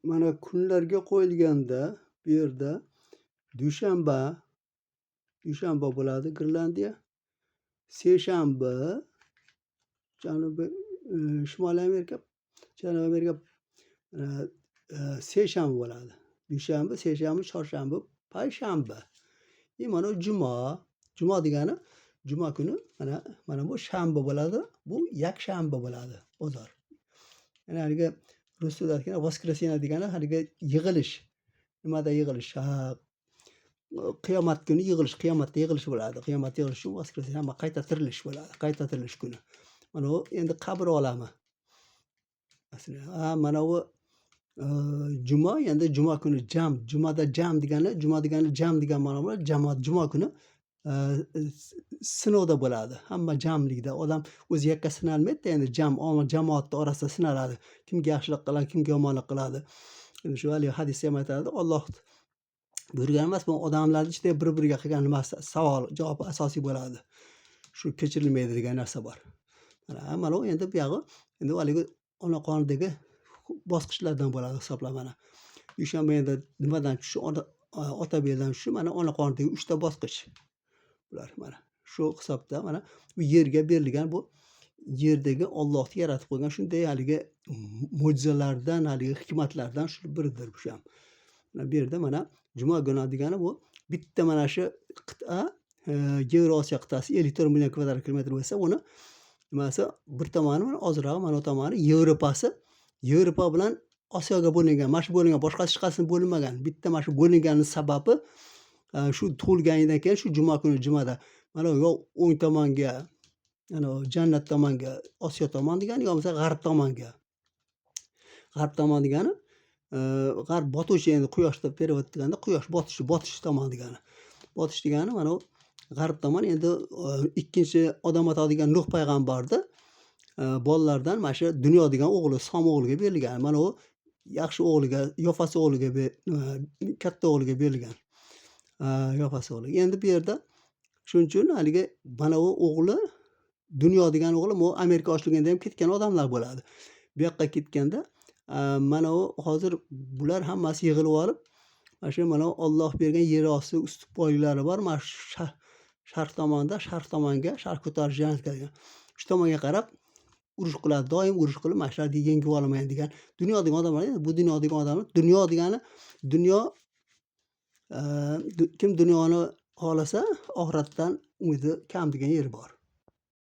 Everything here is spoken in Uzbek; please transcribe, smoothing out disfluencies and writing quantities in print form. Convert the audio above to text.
Mana kunlarga qo'yilganda bu yerda dushanba, dushanba bo'ladi Grenlandiya, seshanba Janubiy, Shimoliy Amerika, Janubiy Amerika seshanba bo'ladi. Dushanba, seshanba, chorshanba, payshanba. И mana juma, juma degani juma kuni mana bu shanba bo'ladi, bu yakshanba bo'ladi, bozor. Ya'ni haligi rus tilida aytganda воскресенье degani haligi yig'ilish. Nimada yig'ilish? Ha, qiyomat kuni yig'ilish, qiyomatda yig'ilish bo'ladi. Qiyomatda yig'ilish uchun воскресенье, hamma qayta tirilish bo'ladi. Qayta tirilish kuni. Mana bu endi qabr olami. Ha, mana bu juma, endi juma kuni jam, jumada jam degani, juma degani jam degan ma'no bo'ladi. Jamoat juma kuni sinovda bo'ladi. Hamma jamlikda odam o'zi yakka sinalmaydi-da, endi jam, jamoatni orasida sinaladi. Kimga yaxshilik qiladi, kimga yomonlik qiladi. Endi shu haligi hadisda ham aytadi, Alloh buyurgan emas, bu odamlarni ichida bir-biriga qilgan nimasi savol, javob asosiy bo'ladi. Shu kechirilmaydi degan narsa bor. Mana u endi buyog'i endi haligi ona qonidagi bosqichlardan bo'ladi hisoblanadi mana. Dushanba endi nimadan tushishi, ota beldan tushishi, mana ona qonidagi 3 ta bosqich. Bular mana shu hisobda mana bu yerga berilgan, bu yerdagi Allohni yaratib qo'ygan shunday haligi mo'jizalardan, haligi hikmatlardan shu biridir bu ham. Mana bu yerda mana juma kuni degani bu bitta mana shu qit'a, Yevrosiyo qit'asi 54 million kvadrat kilometr bo'lsa, uni nimasi bir tomoni mana ozrog'i, mana bu tomoni Yevropasi, Yevropa bilan Osiyoga bo'lingan. Mana shu bo'lingan, boshqasi hech qaysi bo'linmagan. Bitta mana shu bo'linganning sababi shu tug'ilganidan keyin shu juma kuni, jumada mana yo o'ng tomonga, ana jannat tomonga, Osiyo tomon degani, yo bo'lmasa g'arb tomonga. G'arb tomon degani g'arb botuvchi, endi quyoshda перевод deganda quyosh botishi, botish tomon degani. Botish degani mana u g'arb tomon. Endi ikkinchi odam ato degan Nuh payg'ambarni bolalardan mana shu dunyo degan o'g'li Som o'g'liga berilgan. Mana u yaxshi o'g'liga, Yofas o'g'liga, katta o'g'liga berilgan. Yofas o'g'li. Endi bu yerda shuning uchun haligi mana u o'g'li dunyo degan o'g'li bu Amerika ochilganda ham ketgan odamlar bo'ladi. Bu yoqqa ketganda mana u hozir bular hammasi yig'ilib olib, mana shu mana Olloh bergan yer osti usti boyliklari bor. Mana shu sharq tomonda, sharq tomonga, sharq ko'tarilish degan shu tomonga qarab urush qiladi. Doim urush qilib, mana shularni yengib olaman degan dunyodagi odamlar, bu dunyodagi odamlar, dunyo degani dunyo, kim dunyoni xohlasa, oxiratdan umidi kam degan yeri bor.